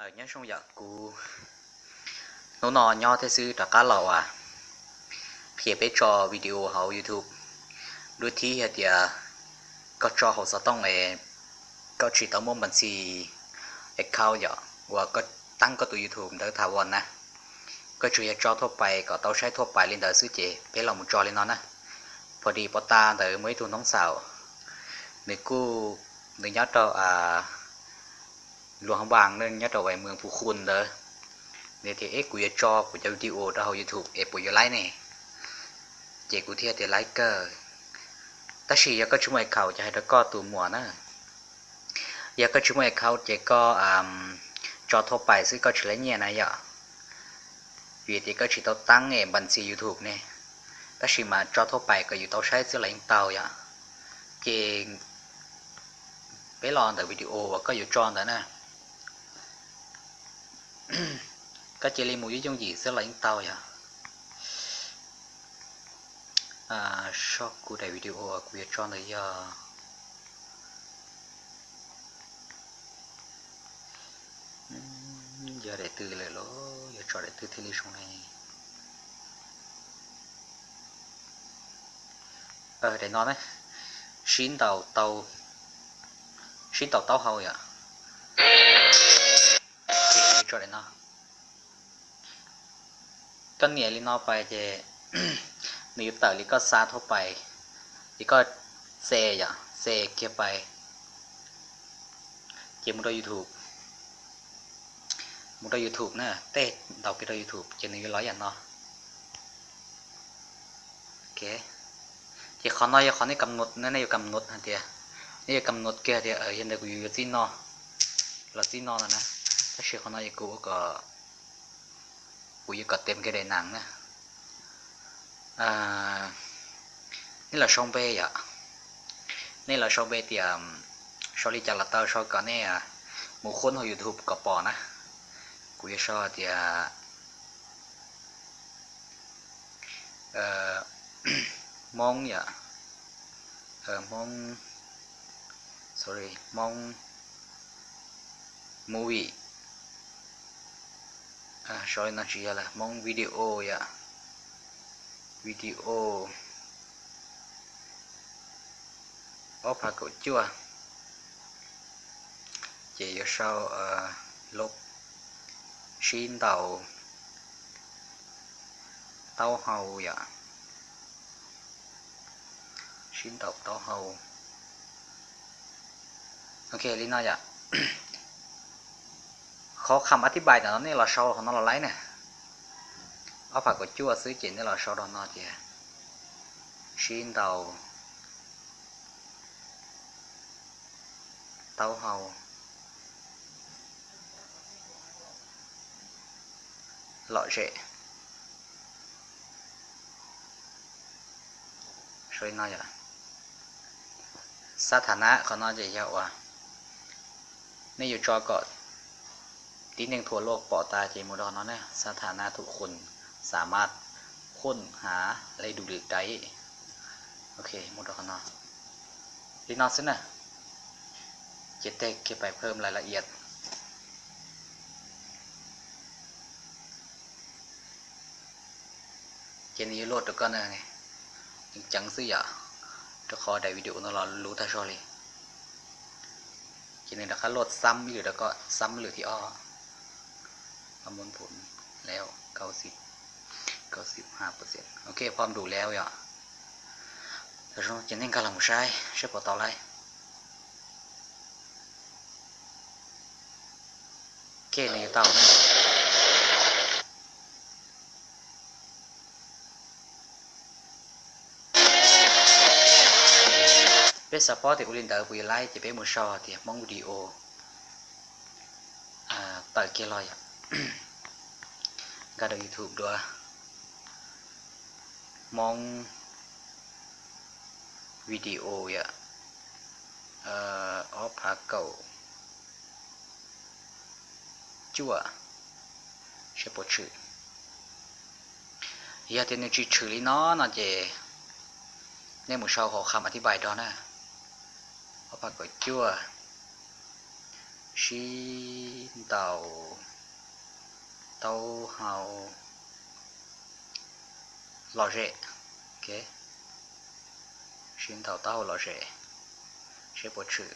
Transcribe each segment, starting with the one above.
Aws, nyob zoo yom, kuv hnub no nyob thiab xwb rov qab los as qhia peb tso video hauv YouTube. Lub thib hais tias koj tso hauv xov tooj es koj tsis tau muaj npa ntxi account yom, uas koj tab koj tus YouTube ntawd tha vas na, koj tsuas yog tso thuaj pais kom tau saib thuaj pais li ntawd xwb ces peb los mus tso li no na. Pov dis pov tas ntawd muaj ib tug noob xaum, nws kuj, nws nyob rau Luas Npas, nyob rau Mus Phu Khun ntawd. Nws tias es kuv yuav tso kuv cov video rau hauv YouTube es puas yuav laib ne? Ces kuv thiaj tias laib kawg. Tab sis yog koj tsis muaj account ces hais rau koj tus muam na, yog koj tsis muaj account ces koj tso thuaj pais xwb koj tsis laib nyiaj na yom, vim tias koj tsis tau tab npa ntxi YouTube ne. Tab sis mas tso thuaj pais kom yus tau saib xwb los yeej tau yom. Ces peb los ntawm video uas koj yuav tso ntawd na, koj cia li mus yooj yooj yim xwb los yeej tau yom. Soj kuv daim video uas kuv yuav tso ntawd yog, yog daim twg lawm los yuav tso daim twg thiaj li zoo ne? Daim no ne, sib ntaus, sib ntaus taub hau yom. Tso daim no, koj nias li no pais ces nws yuav tawm li koj xa thuaj pais, ces koj xe yom, xe kiag pais, ces mus rau YouTube, mus rau YouTube na, tej ntaus kiag rau YouTube ces nws yuav los yam no. Ces qhov no yog qhov nej kam nut, nej yuav kam nut hais tias, nej yuav kam nut kiag tias yog ntawd kuv yuav txij no los txij no no na. Tab sis qhov no yog kuv ua kom, kuv yuav kom tes kiag daim nas na. Nej los sau npe yom, nej los sau npe tias sau li cas los tau, sau kom nej mus khub hauv YouTube kom pom na. Kuv yuav sau tias Hmoob yom, Hmoob, sorry, Hmoob movie, sau li no tsis yog lawm, Hmoob video yom, video ob phav kaum cuaj, ces yuav sau lub sib ntaus taub hau yom, sib ntaus taub hau. Ok, li no yom. Qhov kham a thib pais ntawm no nej los sau qhov no los laib na. Ob phav kaum cuaj xwb ces nej los sau rau no tias sib ntaus taub hau lom zem. Sau li no yom. Xab tha nab qhov no ces yog uas nej yuav tso kom tib neeg thua luaj pom tas ces mus rau qhov no na, xab tha nab thu khun, xa maj khun hav lej du lwm dai. Ok, mus rau qhov no. Li no xwb na. Ces tej kiag pais phawm lais la ias. Ces nws yuav luaj rau koj na, ceev ceev xwb yom, rau qhov daim video no los luv tag zog li. Ces nws rov qab luaj xab ib lwm rau koj, xab lwm thib ob. Món phum leo, kaum xib, kaum xib ha pawv xees. Ok, phom dum leo yom. Tam sim no ces nej nkag los mus saib, saib puas tau laib. Ok, nws yuav tau na. Peb xav paub tias ua li ntawd puas yuav laib ces peb mus sau tias Hmoob video tawm kiag los yom. Nkag rau YouTube dua, Hmoob video yom, ob phav kaum cuaj, saib puas tshwm. Yog tias nws tsis tshwm li no no ces nej mus sau hauv kham a thib pais rau na. Ob phav kaum cuaj, Sib ntaus taub hau lom zem. Sib ntaus taub hau lom zem, seb puas tshwm.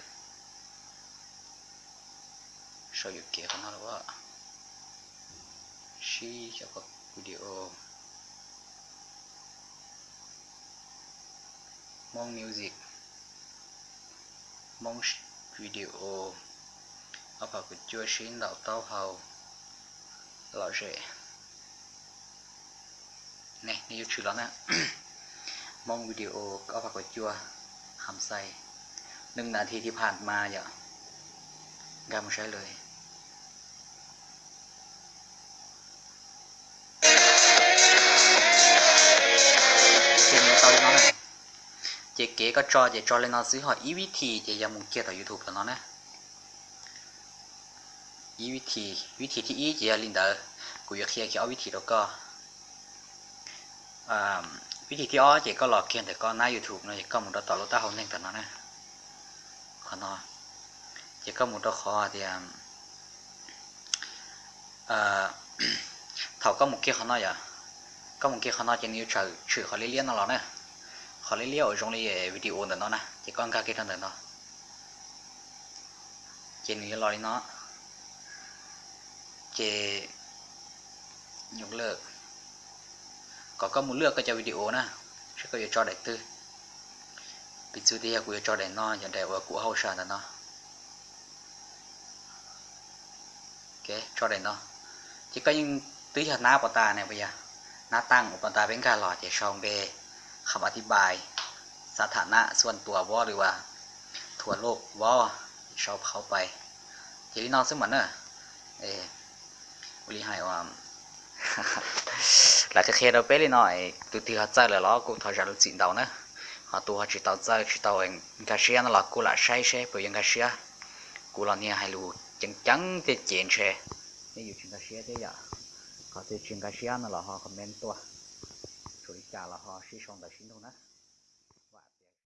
Sau yuam kev qhov no los, sib cov video. Hmoob music, Hmoob video, ob phav kaum cuaj sib ntaus taub hau lom zem. Ne, nej yuav tshwm los na. Hmoob video ob phav kaum cuaj, ham xais, nees nas this thib phaj mas yom. Nkag mus saib lawm. Ces nws tau li no na. Ces kev koj tso ces tso li no xwb, ho ib vib thi ces yog mus kiag tom YouTube los no na. Ib vib thi, vib thi thib ib ces yog li ntawd, kuv yuav qhia kiag ob vib thi rau koj. Vib thi thib ob ces koj los kiag ntawm koj nab YouTube no ces koj mus rau tom lub taub hau neeg tom no na. Qhov no, ces koj mus rau qhov tias, thaum koj mus kiag qhov no yom, koj mus kiag qhov no ces nws yuav tshwm qhov liab liab no los na. Qhov liab liab uas zoo li video ntawm no na, ces koj nkag kiag rau ntawm no. Ces nws yuav los li no. Ces nyuj lawm, kom koj mus lwaj koj cov video na, seb koj yuav tso daim twg. Piv txwv tias yog kuv yuav tso daim no, yog daim uas kuv hauj sam ntawm no. Tso daim no, ces koj yeej twb yog nab pos tas ne, puas yog? Nab taaj uas pos tas peb nkag los ces sau npe, kham a thib npai, xav tham nab xuan tuas vob li uas thuam loj vob, sau phauv pais. Ces li no xwb mas na. Ua li hais uas lawv qhia qhia rau peb li no, tus twg ho txawj lawm los kuj thov zam lub txim ntau na. Ho tus ho tsis tau txawj tsis tau nkag siab no los kuj lam saib seb puas yuav nkag siab. Kuv los niag hais lus ceev ceev thiab ces ntshe nej yuav tsis nkag siab thiab yom. Qhov twg tsis nkag siab no los ho comment tuaj. Tsuas li cas los ho sib sau ntawv sib nug na.